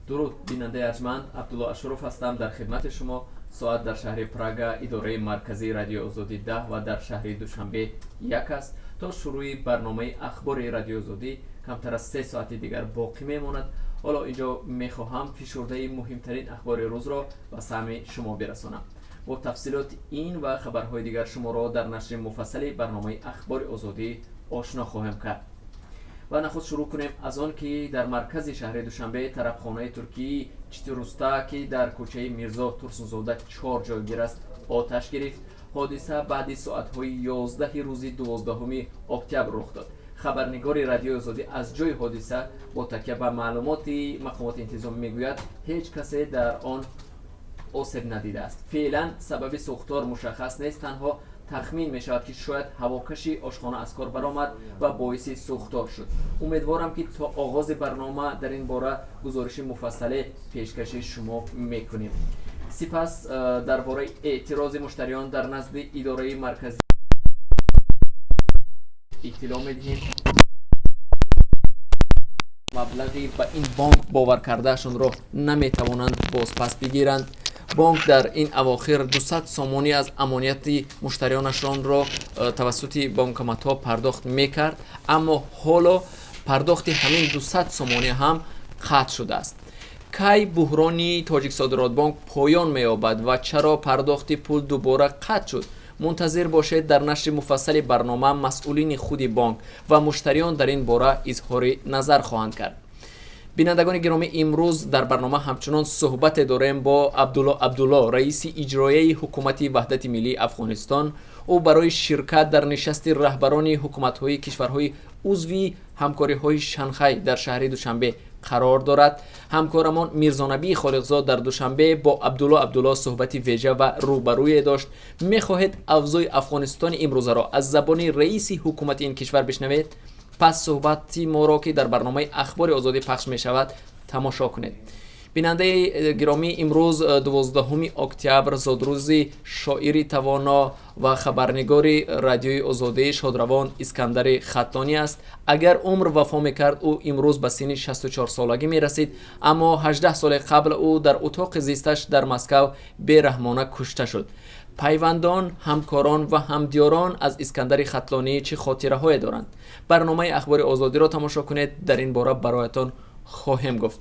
Дуруд, бинандаи арҷманд, Абдулло Ашуров ҳастам дар хидмати шумо. Соат дар шаҳри Прага, идораи марказии Радиои Озодӣ, 10 ва дар шаҳри Душанбе 1 аст. То шурӯи барномаи Ахбори Радиои Озодӣ камтар аз 3 соати дигар боқӣ мемонад. Ҳоло инҷо мехоҳам фишурдаи муҳимтарин ахбори рӯзро ба самъи шумо бирасонам. Бо тафсилоти ин ва хабарҳои дигар шуморо дар нашри муфассали барномаи Ахбори Озодӣ ошно хоҳем кард. Ва нахуст шурӯъ кунем аз он, ки дар маркази шаҳри Душанбе тарабхонаи туркии Читируста, ки дар кӯчаи Мирзо Турсунзода 4 ҷойгир аст, оташ гирифт. Ҳодиса баъди соатҳои 11-и рӯзи 12 октябр рух дод. Хабарнигори Радиои Озодӣ аз ҷои ҳодиса бо такя ба маълумоти мақомоти интизомӣ мегӯяд, ҳеҷ касе дар он осеб надидааст. Феълан сабаби сӯхтор мушаххас нест, танҳо тахмин мешавад, ки шояд ҳавокаши ошхона аз кор баромад ва боиси сӯхтор шуд. Умедворам, ки то оғози барнома дар ин бора гузориши муфассале пешкаши шумо мекунем. Сипас дар бораи эътирози муштариён дар назди идораи марказӣ иттилоъ медиҳем. Маблағи ба ин бонк бовар кардаашонро наметавонанд бозпас бигиранд. Бонк дар ин авохир 200 сомонӣ аз амонияти муштариёнашонро тавассути банкоматҳо пардохт мекард, аммо ҳоло пардохти ҳамин 200 сомонӣ ҳам қатъ шудааст. Кай буҳрони Тоҷиксодиротбонк поён меёбад ва чаро пардохти пул дубора қатъ шуд? Мунтазир бошед, дар нашри муфассали барнома масъулини худи бонк ва муштариён дар ин бора изҳори назар хоҳанд кард. Бинандагони гиромӣ, имрӯз дар барнома ҳамчунон суҳбате дорем бо Абдулло Абдулло, раиси иҷроияи Ҳукумати Ваҳдати Миллии Афғонистон. Ӯ барои ширкат дар нишасти раҳбарони ҳукуматҳои кишварҳои узви ҳамкориҳои Шанхай дар шаҳри Душанбе қарор дорад. Ҳамкорамон Мирзонабии Холиқзод дар Душанбе бо Абдулло Абдулло суҳбати вежа ва рӯбарӯе дошт. Мехоҳед авзои Афғонистони имрӯзаро аз забони раиси ҳукумати ин кишвар бишнавед? Пас суҳбати моро, ки дар барномаи Ахбори Озодӣ пахш мешавад, тамошо кунед. Бинандаи гиромӣ, имрӯз 12 октябр зодрӯзи шоири тавоно ва хабарнигори Радиои Озодӣ, шодравон Искандари Хатлонӣ аст. Агар умр вафо мекард, ӯ имрӯз ба синни 64 солагӣ мерасид, аммо 18 соли қабл ӯ дар утоқи зисташ дар Москав бераҳмона кушта шуд. Пайвандон, ҳамкорон ва ҳамдиёрон аз Искандари Хатлонӣ чӣ хотираҳое доранд? Барномаи Ахбори Озодиро тамошо кунед, дар ин бора бароятон хоҳем гуфт.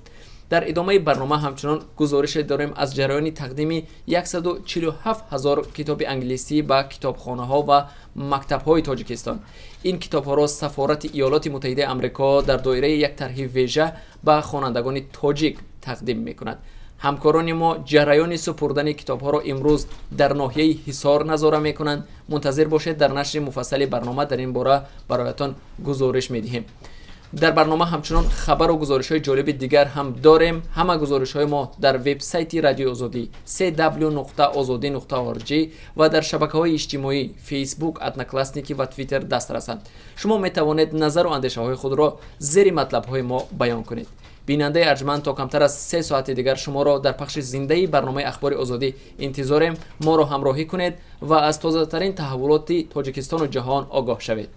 Дар идомаи барнома ҳамчунон гузорише дорем аз ҷараёни тақдими 147 ҳазор китоби англисӣ ба китобхонаҳо ва мактабҳои Тоҷикистон. Ин китобҳоро сафорати Иёлоти Муттаҳидаи Амрико дар доираи як тарҳи вежа ба хонандагони тоҷик тақдим мекунад. Ҳамкорони мо ҷараёни супурдани китобҳоро имрӯз дар ноҳияи Ҳисор назора мекунанд. Мунтазир бошед, дар нашри муфассали барнома дар ин бора бароятон гузориш медиҳем. Дар барнома ҳамчунон хабару гузоришҳои ҷолиби дигар ҳам дорем. Ҳама гузоришҳои мо дар вебсайти Радиои Озодӣ cw.ozodi.org ва дар шабакаҳои иҷтимоӣ Фейсбук, Одноклассники ва Твиттер дастрасанд. Шумо метавонед назару андешаҳои худро зери матлабҳои мо баён кунед. Бинандаи арҷманд, то камтар аз 3 соати дигар шуморо дар пахши зиндаи барномаи Ахбори Озодӣ интизорем. Моро ҳамроҳӣ кунед ва аз тозатарин таҳаввулоти Тоҷикистону ҷаҳон огоҳ шавед.